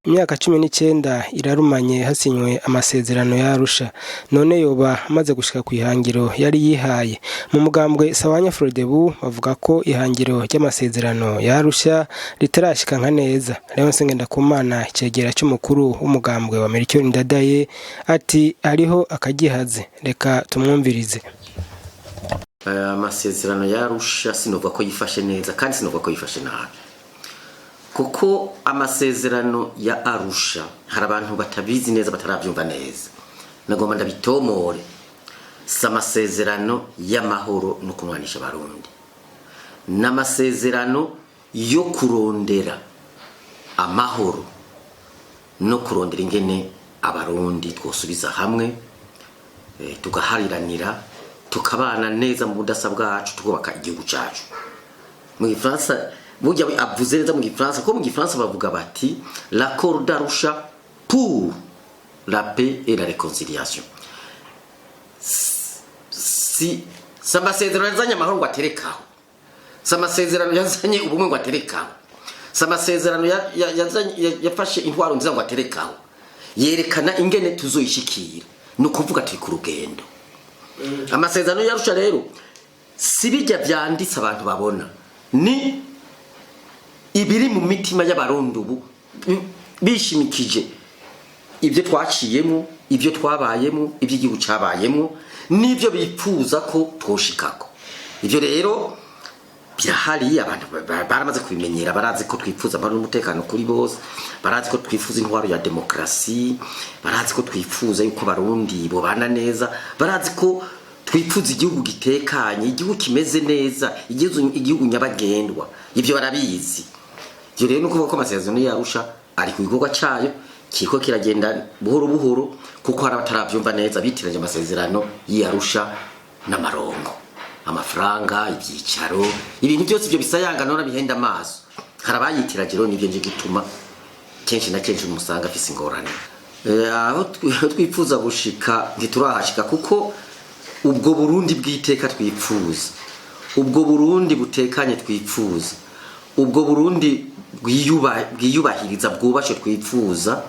Imyaka 19 irarumanye hasinywe amasezerano ya Arusha. None yoba amaze gushika kw'ihangiro yari yihaye? Mu mugambwe Sawanya Frodebu bavuga ko ihangiro ry'amasezerano ya Arusha ritarashika nka neza. Leonce Ngendakumana, icegera c'umukuru w'umugambwe wa Melchior Ndadaye, ati hariho akagihaze. Reka tumwumvirize. Amasezerano ya Arusha sinovuga ko yifashe neza kandi sinovuga ko yifashe nabi, kuko amasezerano ya Arusha hari abantu batabizi neza, batarabyumva neza. Nagomba ndabitomore: si amasezerano y'amahoro no kunwanisha Abarundi, n'amasezerano yo kurondera amahoro no kurondera ingene Abarundi twosubiza hamwe, tugahariranira, tukabana neza mu budasa bwacu, tukubaka igihugu cacu. Mu Gifaransa burya avuze neza mu Gifaransa, ko mu Gifaransa bavuga bati: "L'accord d'Arusha pour la paix et la réconciliation." Si amasezerano yazanye amahoro ngo aterekaho, si amasezerano yazanye ubumwe ngo aterekaho, si amasezerano yafashe intwaro nziza ngo aterekaho. Yerekana ingene tuzoyishikira, ni ukuvuga turi ku rugendo. Amasezerano y'Arusha rero si bijya vyanditse abantu babona, ni ibiri mu mitima y'Abarundi ubu bishimikije ibyo twaciyemo, ibyo twabayemo, ibyo igihugu cabayemo n'ibyo bipfuza ko twoshikako. Ibyo rero birahari, abantu baramaze kubimenyera. Barazi ko twifuza amahoro n'umutekano kuri bose, barazi ko twifuza intwaro ya demokarasi, barazi ko twifuza yuko Abarundi bobana neza, barazi ko twifuza igihugu gitekanye, igihugu kimeze neza, igihugu nyabagendwa. Ibyo barabizi. Ivyo rero ni ukuvuga ko amasezerano y'Arusha ari ku gikorwa cayo, kiriko kiragenda buhoro buhoro, kuko hari abataravyumva neza, bitiranye amasezerano y'Arusha n'amarongo, amafaranga, ivyicaro, ibintu byose ibyo bisayangana nora bihenda amaso. Hari abayitiranye rero, nivyo nje gituma kenshi na kenshi umusanga afise ingorane. Aho twifuza gushika ntiturahashika, kuko ubwo Burundi bw'iteka twipfuza, ubwo Burundi butekanye twipfuza, ubwo Burundi bwiyubahiriza, bwubashe twipfuza,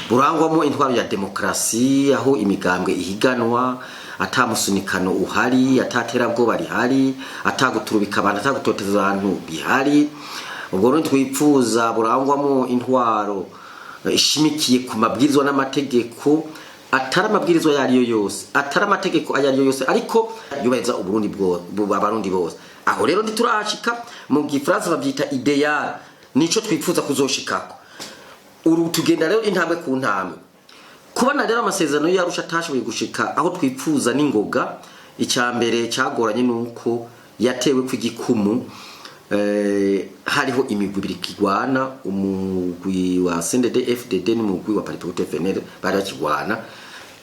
burangwamo intwaro ya demokarasi, aho imigambwe ihiganwa ata musunikano uhari, ataterabwoba rihari, ataguturubika abantu, atagutoteza abantu bihari, ubwo Burundi twipfuza burangwamo intwaro ishimikiye ku mabwirizwa n'amategeko, atari amabwirizwa ayo ariyo yose, atari amategeko ayo ariyo yose, ariko yubahiriza Uburundi Abarundi bose. Aho rero ntiturahashika. Mu Gifaransa bavyita idéal, nico twifuza kuzoshikako. Uru tugenda rero intambwe ku ntambwe. Kubona rero amasezerano y'Arusha atashoboye gushika aho twipfuza n'ingoga, icya mbere cyagoranye nuko yatewe ku igikumu hariho imigwi ibiri kigwana, umugwi wa CNDD FDD n'umugwi wa Palipehutu FNL bari bakigwana.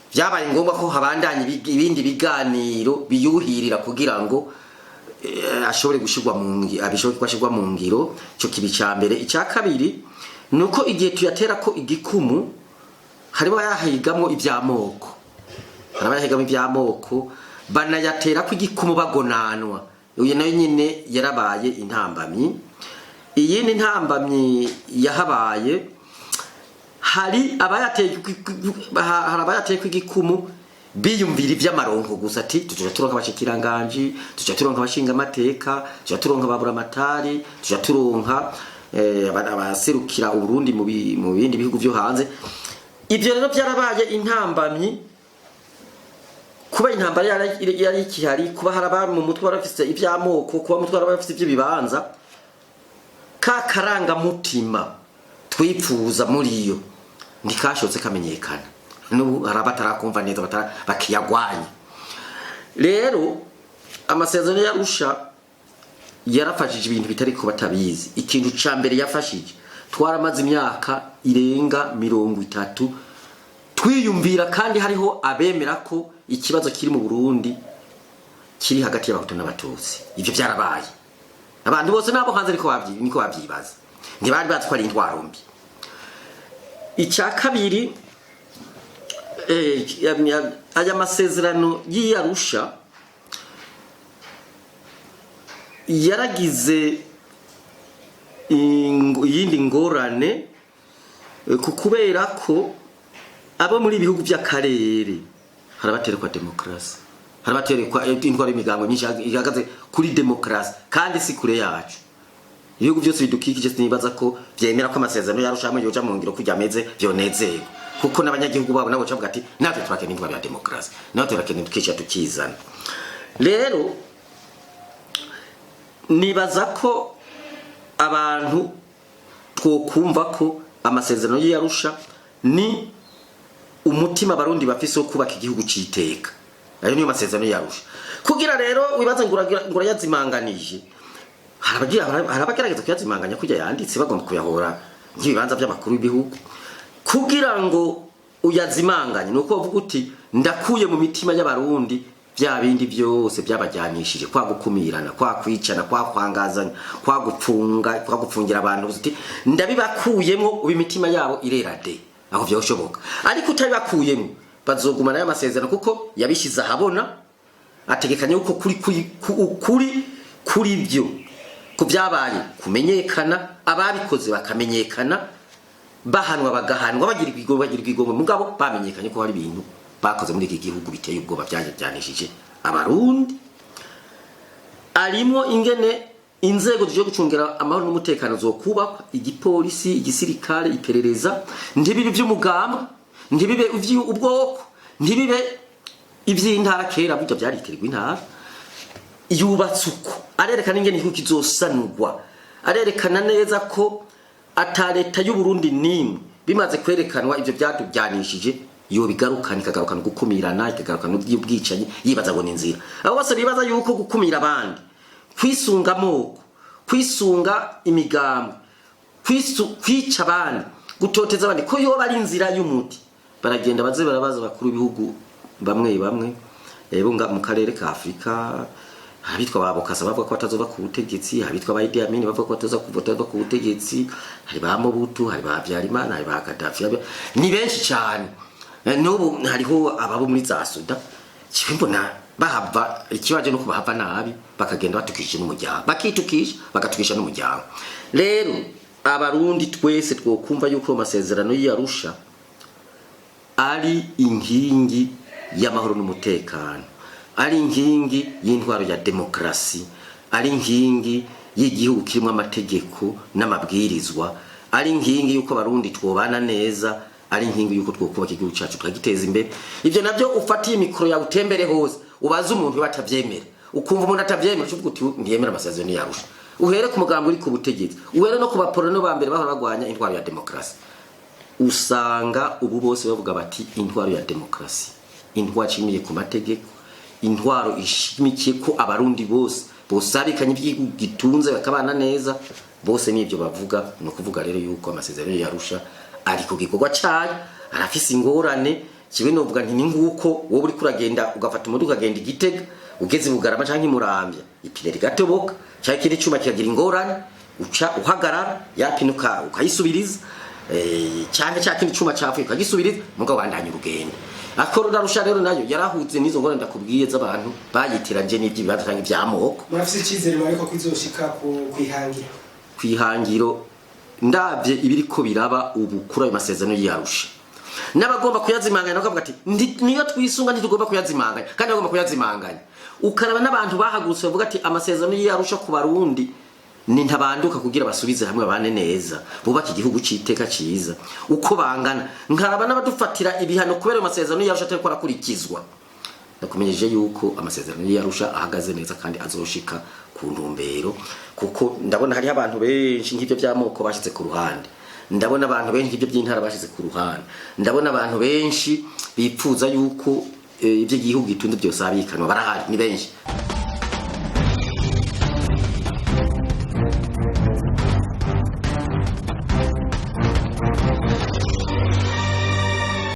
Byabaye ngombwa ko habandanya ibindi biganiro biyuhirira kugira ngo ashobore gushirwa mu ngiro, abishoboke ko ashirwa mu ngiro. Ico kibi ca mbere. Icya kabiri nuko igihe tuyatera ko igikumu harimo abayahigamwo ivy'amoko, hari abayahigamwo ivy'amoko, banayatera ko igikumu bagonanwa. Uyu nayo nyine yarabaye intambamyi. Iyindi ntambamyi yahabaye, hari abayateye ko igikumu biyumvira ivy'amaronko gusa, ati tuja turonka abashikiranganji, tuja turonka abashingamateka, tuja turonka ababuramatari, tuja turonka abaserukira Uburundi mu bindi bihugu vyo hanze. Ivyo rero vyarabaye intambamyi, kuba intambara yari ikihari, kuba hari abari mu mutwe bari bafise ivy'amoko, kuba mu mutwe bari bafise ivy'ibibanza. Ka karangamutima twipfuza muri yo ntikashotse kamenyekana. N'ubu hari abatarakumva neza, bakiyagwanya. Rero amasezerano y'Arusha yarafashije ibintu bitari ko batabizi. Ikintu ca mbere yafashije, twaramaze imyaka irenga 30 twiyumvira, kandi hariho abemera ko ikibazo kiri mu Burundi kiri hagati y'Abahutu n'Abatutsi. Ivyo vyarabaye, abantu bose nabo hanze niko bavyibaza, ntibari bazi ko ari intwaro mbi. Icya kabiri, aya masezerano y'Arusha yaragize iyindi ngorane. Kubera ko abo muri ibihugu by'akarere harabaterekwa demokarasi, harabaterekwa intwaro y'imigambo myinshi ihagaze kuri demokarasi, kandi si kure yacu. Ibihugu byose bidukikije sinibaza ko vyemera ko amasezerano y'Arusha hamwe yoja mu ngiro kurya ameze vyonezerwa, kuko n'abanyagihugu babo nabo bavuga ati natwe turakeneye intwaro ya demokarasi, natwe turakeneye tukisha tukizana. Rero nibaza ko abantu twokumva ko amasezerano y'Arusha ni umutima Abarundi bafise wo kubaka igihugu c'iteka. Ayo niyo masezerano y'Arusha. Kugira rero wibaze ngo urayazimanganije, hari abagerageza kuyazimanganya kurya yanditse, bagomba kuyahora nk'ibibanza by'abakuru b'ibihugu. Kugira ngo uyazimanganye nuko uvuga uti ndakuye mu mitima y'Abarundi bya bindi byose byabajyanishije, kwa gukumirana, kwa kwicana, kwa kwangazanya, kwa gupfunga, kwa gupfungira abantu, uti ndabibakuyemo, ubu imitima yabo irera de. Aho vyoshoboka, ariko utabibakuyemo bazogumana ayo masezerano, kuko yabishize ahabona, ategekanye yuko kuri kuri kuri byo ku byabaye kumenyekana, ababikoze bakamenyekana, bahanwa bagahanwa, bagira igomwe, bagira igomwe, mugabo bamenyekanye ko hari ibintu bakoze muri iki gihugu biteye ubwoba byajyanishije Abarundi. Arimo ingene inzego zije gucungira amahoro n'umutekano zokubakwa, igipolisi, igisirikare, iperereza, ntibibe ivy'umugambwe, ntibibe ivy'ubwoko, ntibibe ivy'intara. Kera burya vyariterwa intara. Yubatse uko arerekana ingene igihugu kizosanurwa, arerekana neza ko ata leta y'u Burundi nimwe bimaze kwerekanwa ivyo byatujyanishije yobigarukana, ikagarukana gukumirana, ikagarukana ubwicanyi, yibaza ngo ni inzira. Abo bose bibaza yuko gukumira abandi, kwisunga amoko, kwisunga imigambi, kwica abandi, gutoteza abandi, ko yoba ari inzira y'umuti, baragenda baze barabaza abakuru b'ibihugu bamwe bamwe bunga mu karere ka Afurika. Abitwa ba Bokasa bavuga ko batazova ku butegetsi, abitwa ba Idi Amin bavuga ko batazova ku butegetsi, hari ba Mobutu, hari ba Habyarimana, hari ba Gaddafi, ni benshi cyane. N'ubu hariho ababo muri za Suda. Kibe mbona bahava, ikibaje nuko bahava nabi, bakagenda batukishije n'umuryango, bakitukisha, bagatukisha n'umuryango. Rero Abarundi twese twokumva yuko amasezerano y'Arusha ari inkingi y'amahoro n'umutekano, ari inkingi y'intwaro ya demokarasi, ari inkingi y'igihugu kirimo amategeko n'amabwirizwa, ari inkingi y'uko Abarundi twobana neza, ari inkingi y'uko twokubaka igihugu cyacu tukagiteza imbere. Ibyo nabyo ufatiye mikoro yawe utembere hose ubaze umuntu batavyemera, ukumva umuntu atavyemera, ucuvuga uti ntiyemera amasezerano y'Arusha. Uhere ku mugambi uri ku butegetsi, uhere no ku baporano ba mbere bahora bagwanya intwaro ya demokarasi, usanga ubu bose bavuga bati intwaro ya demokarasi, intwaro ishimiye ku mategeko, intwaro ishimikiye ko Abarundi bose bosabikanye iby'igihugu gitunze bakabana neza, bose nibyo bavuga. Ni ukuvuga rero yuko amasezerano y'Arusha ari ku gikorwa cayo, arafise ingorane. Kibe novuga nti ni nguko wowe uriko uragenda ugafata umuduga ukagenda Igitega, ugeze i Bugarama canke i Muramvya ipine rigatoboka canke ikindi cuma kikagira ingorane, uca uhagarara, ya pine ukayisubiriza, canke ca kindi cuma capfuye ukagisubiriza, mugabo bandanya urugendo. Accord d'Arusha rero nayo yarahuze n'izo ngorane ndakubwiye z'abantu bayitiranje n'ivy'ibibanza canke ivy'amoko. Murafise icyizere ariko ko izoshika ku kwihangiro? Kwihangiro, ndavye ibiriko biraba ubu kuri ayo masezerano y'Arusha n'abagomba kuyazimanganya bakavuga ati niyo twisunga, ntitugomba kuyazimanganya, kandi bagomba kuyazimanganya. Ukaraba n'abantu bahagurutse bavuga ati amasezerano y'Arusha ku Barundi ni ntabanduka kugira basubize hamwe, babane neza, bubake igihugu c'iteka ciza, uko bangana. Nkaraba n'abadufatira ibihano kubera ayo masezerano y'Arusha atariko arakurikizwa. Ndakumenyesheje yuko amasezerano y'Arusha ahagaze neza kandi azoshika ku ntumbero, kuko ndabona hariho abantu benshi nk'ivyo by'amoko bashize ku ruhande, ndabona abantu benshi nk'ivyo by'intara bashize ku ruhande, ndabona abantu benshi bipfuza yuko ivy'igihugu gitunze byose abikanwa, barahari ni benshi.